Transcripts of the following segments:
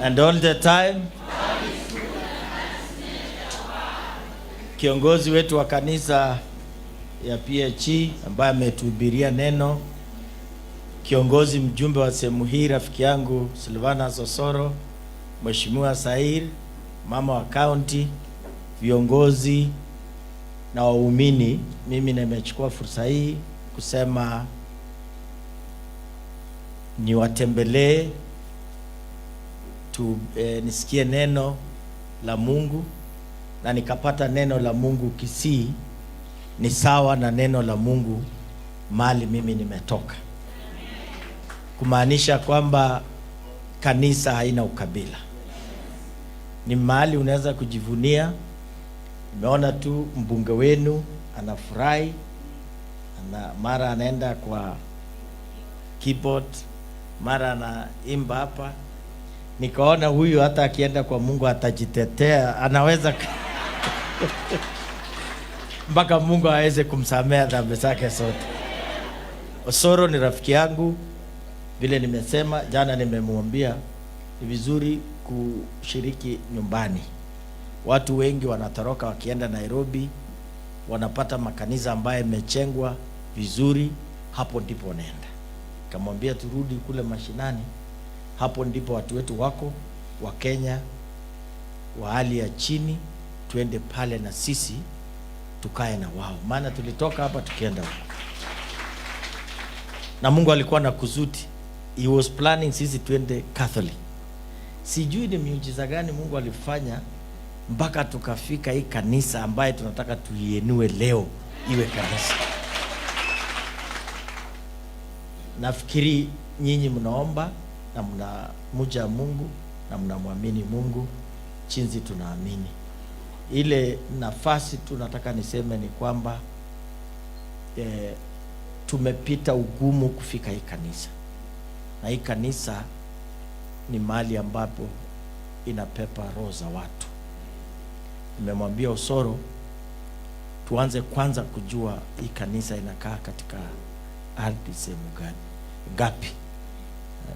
And all the time kiongozi wetu wa kanisa ya PHE ambaye ametuhubiria neno, kiongozi mjumbe wa sehemu hii, rafiki yangu Silvana Sosoro, Mheshimiwa Sair, mama wa county, viongozi na waumini, mimi nimechukua fursa hii kusema niwatembelee tu, nisikie neno la Mungu na nikapata neno la Mungu Kisii ni sawa na neno la Mungu mali mimi nimetoka, kumaanisha kwamba kanisa haina ukabila, ni mahali unaweza kujivunia. Nimeona tu mbunge wenu anafurahi, mara anaenda kwa keyboard, mara anaimba hapa. Nikaona huyu hata akienda kwa Mungu atajitetea, anaweza mpaka Mungu aweze kumsamea dhambi zake zote. Osoro ni rafiki yangu, vile nimesema jana, nimemwambia ni vizuri kushiriki nyumbani. Watu wengi wanatoroka wakienda Nairobi, wanapata makanisa ambayo yamejengwa vizuri, hapo ndipo wanaenda. Kamwambia turudi kule mashinani, hapo ndipo watu wetu wako wa Kenya wa hali ya chini, tuende pale na sisi tukae na wao, maana tulitoka hapa tukienda huko, na Mungu alikuwa na kusudi, he was planning sisi tuende Catholic. Sijui ni miujiza gani Mungu alifanya mpaka tukafika hii kanisa ambaye tunataka tuienue leo iwe kanisa. Nafikiri nyinyi mnaomba na mnamcha Mungu na mnamwamini Mungu chinzi tunaamini. Ile nafasi tu nataka niseme ni kwamba tumepita ugumu kufika hii kanisa, na hii kanisa ni mahali ambapo inapepa roho za watu. Nimemwambia Osoro tuanze kwanza kujua hii kanisa inakaa katika ardhi sehemu gani ngapi,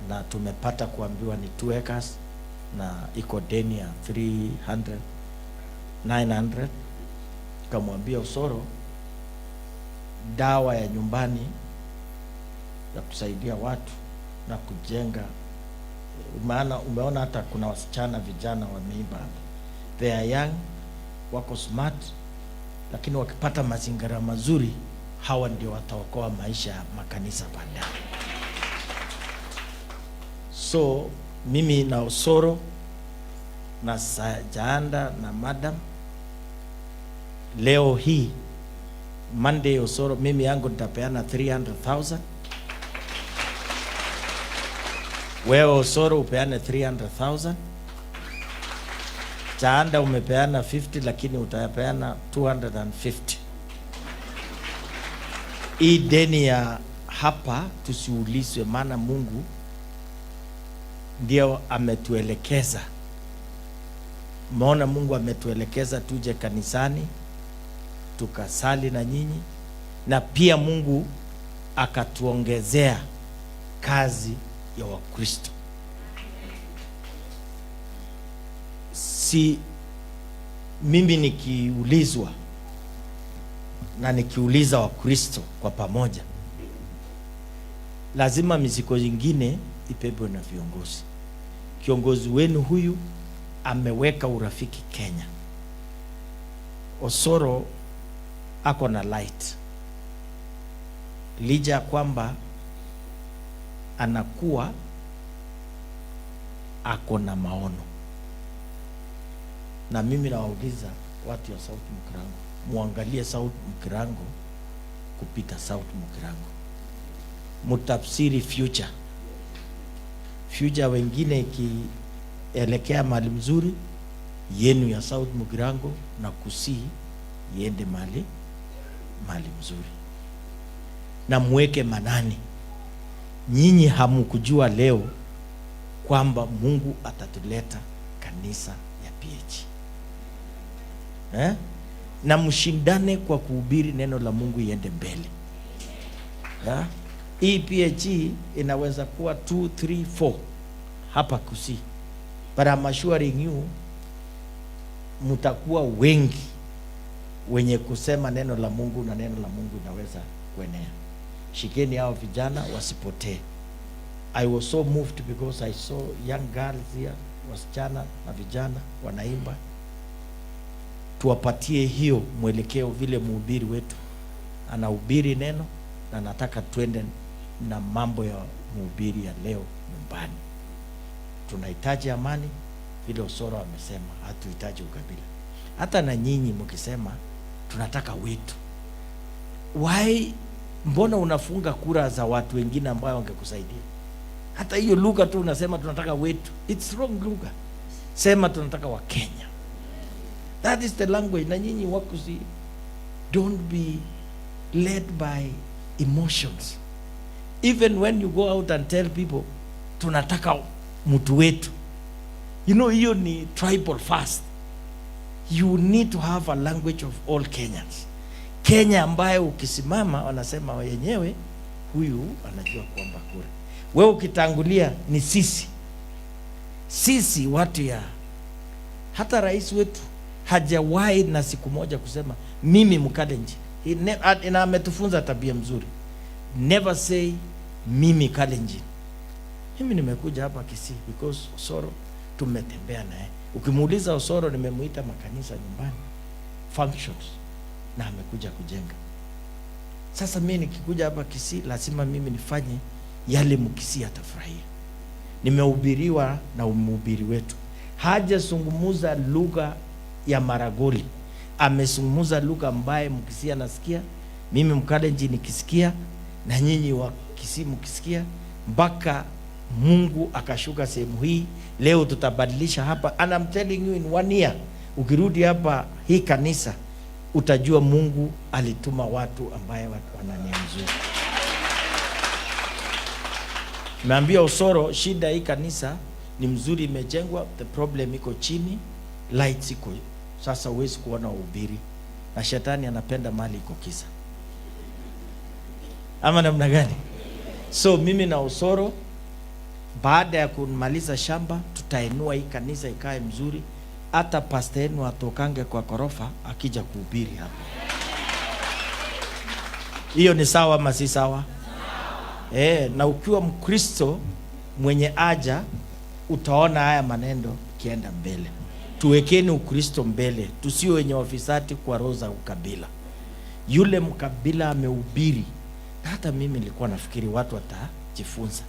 na tumepata kuambiwa ni 2 acres na iko deni ya 300 900. Kamwambia Osoro dawa ya nyumbani ya kusaidia watu na kujenga, maana umeona hata kuna wasichana vijana wameimba hapa, they are young, wako smart, lakini wakipata mazingira mazuri, hawa ndio wataokoa maisha ya makanisa baadaye. So mimi na Osoro na Sajaanda na madam leo hii Monday, Osoro mimi yangu nitapeana 300,000, wewe Osoro upeane 300,000, Jaanda umepeana 50 lakini utapeana 250. Hii deni ya hapa tusiulizwe, maana Mungu ndio ametuelekeza. Maona Mungu ametuelekeza tuje kanisani tukasali na nyinyi, na pia Mungu akatuongezea kazi ya Wakristo. Si mimi nikiulizwa na nikiuliza Wakristo kwa pamoja, lazima mizigo nyingine ibebwe na viongozi. Kiongozi wenu huyu ameweka urafiki Kenya. Osoro ako na light, lija kwamba anakuwa ako na maono. Na mimi nawauliza watu ya South Mugirango, muangalie South Mugirango kupita South Mugirango, mutafsiri future future wengine ikielekea mali mzuri yenu ya South Mugirango na Kisii iende mali mzuri, na muweke manani. Nyinyi hamukujua leo kwamba Mungu atatuleta kanisa ya PH. Na mshindane kwa kuhubiri neno la Mungu iende mbele. Hii PH inaweza kuwa 2, 3, 4 hapa Kisii. But I'm assuring you, mtakuwa wengi wenye kusema neno la Mungu na neno la Mungu inaweza kuenea. Shikeni hao vijana wasipotee. I was so moved because I saw young girls here, wasichana na vijana wanaimba. Tuwapatie hiyo mwelekeo, vile mhubiri wetu anahubiri neno, na nataka twende na mambo ya mhubiri ya leo nyumbani. Tunahitaji amani, vile Osoro amesema, hatuhitaji ukabila. Hata na nyinyi mkisema tunataka wetu, why, mbona unafunga kura za watu wengine ambao wangekusaidia? Hata hiyo lugha tu unasema tunataka wetu, it's wrong lugha. Sema tunataka Wakenya, that is the language. Na nyinyi Wakisii, don't be led by emotions. Even when you go out and tell people tunataka mtu wetu, hiyo ni tribal first. You need to have a language of all Kenyans. Kenya ambayo ukisimama wanasema wenyewe huyu anajua kuomba kura. Wewe ukitangulia ni sisi, sisi watu ya hata rais wetu hajawahi na siku moja kusema mimi Mkalenjin. Na ametufunza tabia mzuri, never say mimi Kalenjin. Mimi nimekuja hapa Kisii because Osoro tumetembea naye. Ukimuuliza Osoro, nimemuita makanisa nyumbani functions, na amekuja kujenga. Sasa mimi nikikuja hapa Kisii, lazima mimi nifanye yale Mkisii atafurahia. Nimehubiriwa na mhubiri wetu, hajazungumza lugha ya Maragoli, amezungumza lugha ambaye Mkisii anasikia, mimi Mkalenjin nikisikia, na nyinyi wa Kisii mkisikia, mpaka Mungu akashuka sehemu hii. Leo tutabadilisha hapa, and I'm telling you, in one year ukirudi hapa hii kanisa utajua Mungu alituma watu ambaye watu wana nia nzuri. Nimeambia Osoro, shida hii kanisa ni mzuri, imejengwa, the problem iko chini, lights iko sasa, huwezi kuona uhubiri, na shetani anapenda mali iko kisa, ama namna gani? So mimi na Osoro, baada ya kumaliza shamba, tutainua hii kanisa ikae mzuri, hata pasta yenu atokange kwa korofa akija kuhubiri hapa. Hiyo ni sawa ama si sawa? Na ukiwa Mkristo mwenye aja utaona haya maneno kienda mbele. Tuwekeni Ukristo mbele, tusio wenye wafisati kwa roho za ukabila. Yule mkabila amehubiri, na hata mimi nilikuwa nafikiri watu watajifunza.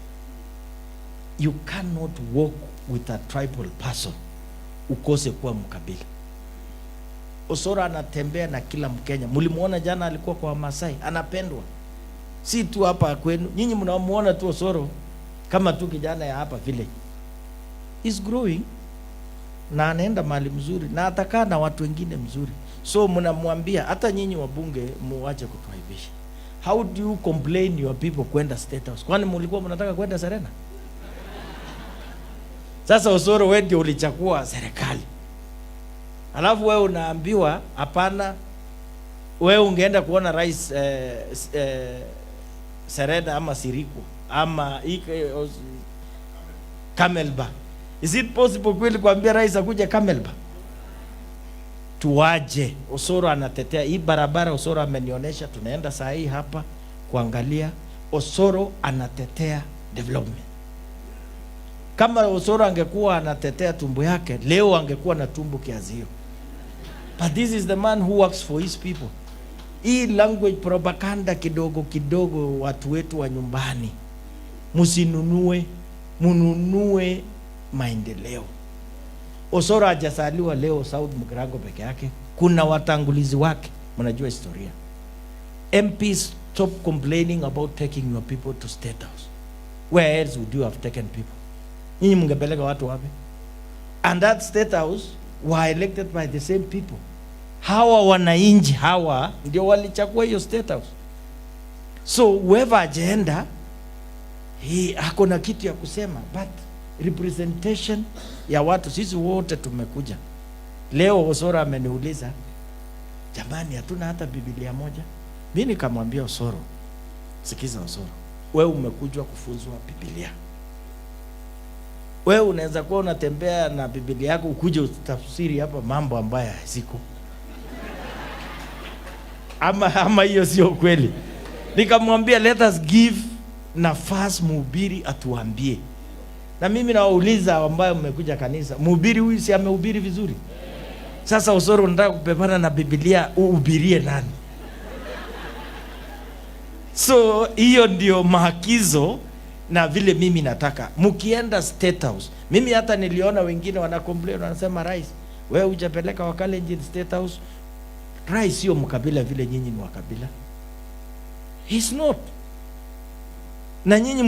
You cannot walk with a tribal person ukose kuwa mkabila. Osoro anatembea na kila Mkenya. Mlimuona jana alikuwa kwa Wamasai, anapendwa si tu hapa kwenu. Nyinyi mnamuona tu Osoro kama tu kijana ya hapa village. Is growing na anaenda mahali mzuri na atakaa na watu wengine mzuri. So mnamwambia hata nyinyi wabunge muache kutuaibisha. How do you complain your people kwenda State House? Kwani mlikuwa mnataka kwenda Serena? Sasa Osoro, wewe ndio ulichagua serikali, alafu wewe unaambiwa hapana, wewe ungeenda kuona rais Serena ama Sirikwa ama Camelback. Is it possible kweli kuambia rais akuje Camelback? Tuwaje. Osoro anatetea hii barabara. Osoro amenionyesha, tunaenda saa hii hapa kuangalia. Osoro anatetea development. Kama Osoro angekuwa anatetea tumbo yake leo angekuwa na tumbo kiasi hiyo. But this is the man who works for his people. Hii language propaganda kidogo kidogo, watu wetu wa nyumbani, msinunue, mununue maendeleo. Osoro hajazaliwa leo South Mugirango peke yake, kuna watangulizi wake, mnajua historia. MPs, stop complaining about taking your people to State House. Where else would you have taken people? Nyinyi mngepeleka watu wapi? And that State House were elected by the same people. Hawa wananchi hawa ndio walichagua hiyo State House. So whoever agenda he ako na kitu ya kusema, but representation ya watu, sisi wote tumekuja leo. Osoro ameniuliza, jamani, hatuna hata Biblia moja. Mi nikamwambia Osoro, sikiza Osoro, wewe umekuja kufunzwa Biblia. Wewe unaweza kuwa unatembea na Biblia yako ukuje utafsiri hapa mambo ambayo haziko. Ama hiyo sio kweli. Nikamwambia let us give nafasi mhubiri atuambie. Na mimi nawauliza ambayo mmekuja kanisa, mhubiri huyu si amehubiri vizuri? Sasa Osoro unataka kupepana na Biblia uhubirie nani? So hiyo ndio maagizo na vile mimi nataka. Mkienda State House, mimi hata niliona wengine wana complain, wanasema rais, wewe hujapeleka Wakalenjin State House. Rais sio mkabila vile nyinyi ni wakabila. He's not. Na nyinyi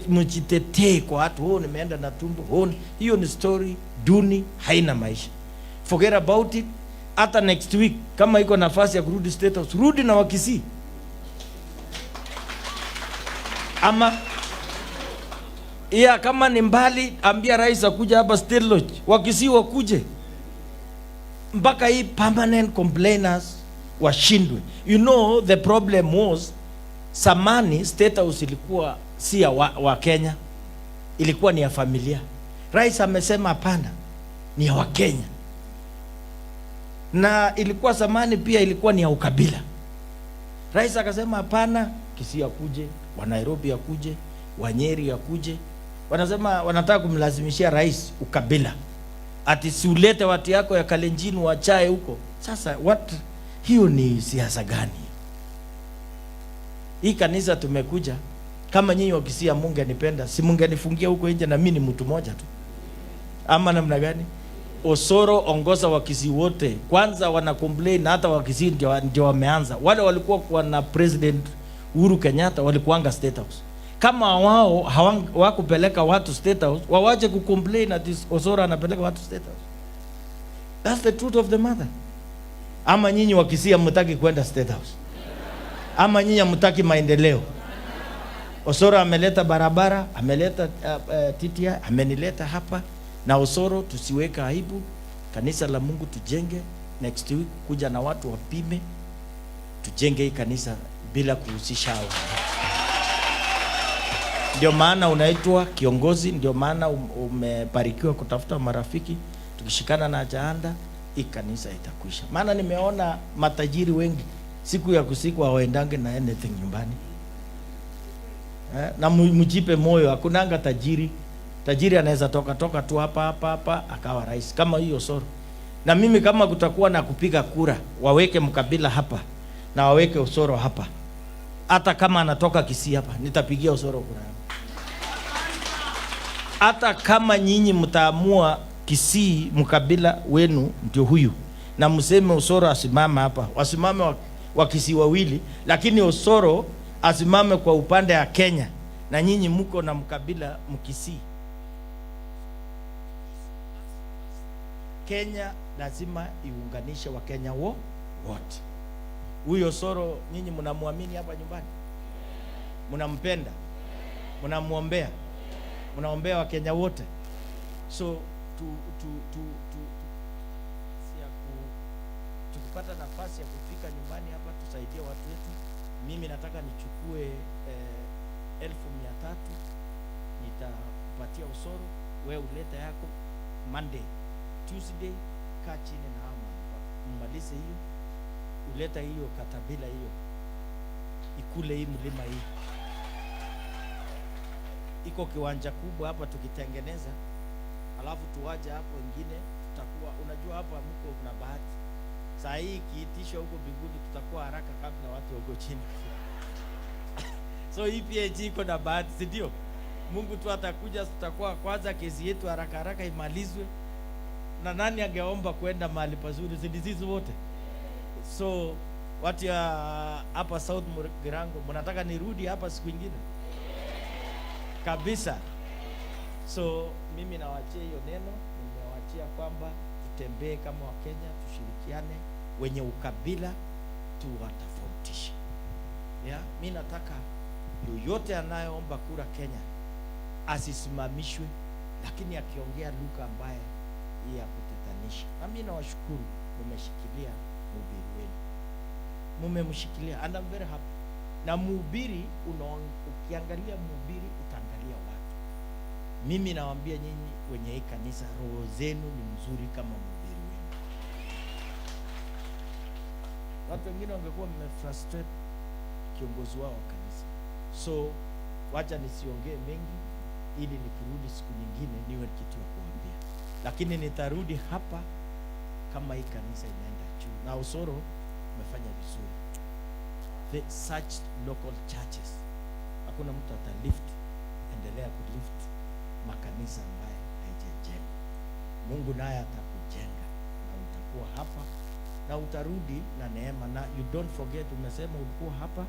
mjitetee kwa watu, oh, nimeenda na tumbo, oh, hiyo ni story duni, haina maisha. Forget about it. Hata next week kama iko nafasi ya kurudi State House, rudi na Wakisii. Ama ya kama ni mbali, ambia rais akuja hapa State Lodge, Wakisii wakuje. Mpaka hii permanent complainers washindwe. You know the problem was samani State House ilikuwa si ya wa Kenya, ilikuwa ni ya familia. Rais amesema hapana, ni ya Wakenya. Na ilikuwa zamani pia ilikuwa ni ya ukabila. Rais akasema hapana, Kisii akuje, wa Nairobi akuje, wa Nyeri akuje. Wanasema wanataka kumlazimishia rais ukabila. Ati si ulete watu yako ya Kalenjin wachae huko. Sasa what, hiyo ni siasa gani? Hii kanisa tumekuja kama nyinyi wa Kisii mungenipenda, si mungenifungia huko nje na mimi ni mtu mmoja tu. Ama namna gani? Osoro ongoza Wakisii wote. Kwanza wana complain na hata Wakisii ndio wameanza. Wale walikuwa kwa na President Uhuru Kenyatta walikuanga State House. Kama wao hawakupeleka watu State House, wawache kucomplain ati Osoro anapeleka watu State House. That's the truth of the matter. Ama nyinyi Wakisii hamtaki kwenda State House. Ama nyinyi hamtaki maendeleo. Osoro ameleta barabara, ameleta TTI, amenileta hapa. Na Osoro tusiweke aibu, kanisa la Mungu tujenge. Next week kuja na watu wapime, tujenge hii kanisa bila kuhusisha hao. Ndio maana unaitwa kiongozi, ndio maana umebarikiwa kutafuta marafiki. Tukishikana na Jaanda, hii kanisa itakwisha. Maana nimeona matajiri wengi siku ya kusiku hawaendange na anything nyumbani. Na mjipe moyo, hakunanga tajiri. Tajiri anaweza toka toka tu hapa hapa hapa akawa rais kama hiyo Osoro. Na mimi kama kutakuwa na kupiga kura, waweke mkabila hapa na waweke Osoro hapa. Hata kama anatoka Kisii hapa, nitapigia Osoro kura. Hata kama nyinyi mtaamua Kisii mkabila wenu ndio huyu, na mseme Osoro asimame hapa, wasimame wa Kisii wawili, lakini Osoro asimame kwa upande ya Kenya, na nyinyi mko na mkabila Mkisii. Kenya lazima iunganishe Wakenya wote. Huyo Osoro nyinyi mnamuamini hapa nyumbani? Mnampenda? Mnamuombea? Mnaombea Wakenya wote? So tukipata nafasi ya kufika nyumbani hapa tusaidie watu wetu. Mimi nataka nichukue 1,300 nitakupatia Osoro, wewe ulete yako Monday, Tuesday kaa chini na hao mmalize hiyo, uleta hiyo katabila hiyo ikule hii mlima hii. Iko kiwanja kubwa hapa tukitengeneza, alafu tuwaje hapo wengine tutakuwa, unajua hapa mko na bahati. Saa hii ikiitishwa huko mbinguni tutakuwa haraka kabla watu wako chini. So hii PhD iko na bahati, si ndio? Mungu tu atakuja, tutakuwa kwanza kesi yetu haraka haraka imalizwe. Na nani angeomba kwenda mahali pazuri? Si ni sisi wote? So watu ya hapa South Mugirango, mnataka nirudi hapa siku nyingine? Kabisa. So mimi nawaachia hiyo neno, nimewaachia kwamba tutembee kama Wakenya, tushirikiane, wenye ukabila tuwatofautishe. Yeah? Mimi nataka yoyote anayeomba kura Kenya asisimamishwe, lakini akiongea lugha ambaye ya kutetanisha. Na mimi nawashukuru mmeshikilia mhubiri wenu. Mmemshikilia and I'm very happy. Na mhubiri, ukiangalia mhubiri utaangalia watu. Mimi nawaambia nyinyi wenye hii kanisa, roho zenu ni mzuri kama mhubiri wenu. Watu wengine wangekuwa mmefrustrate kiongozi wao wa kanisa. So wacha nisiongee mengi, ili nikirudi siku nyingine niwe kitu ya kuambia, lakini nitarudi hapa kama hii kanisa imeenda juu. Na Osoro umefanya vizuri. The such local churches, hakuna mtu atalift, endelea kulift makanisa ambaye haijajengwa. Mungu naye atakujenga na utakuwa hapa na utarudi na neema, na you don't forget, umesema ulikuwa hapa,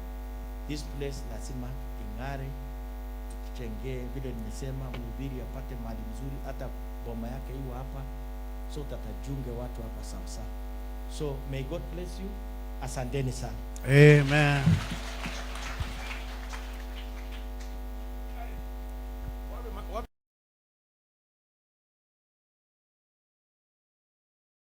this place lazima ing'are, tuchengee vile nimesema, mhubiri apate mali mzuri, hata boma yake iwe hapa, so tatajunge watu hapa sawa sawa. So may God bless you. Asanteni sana. Amen.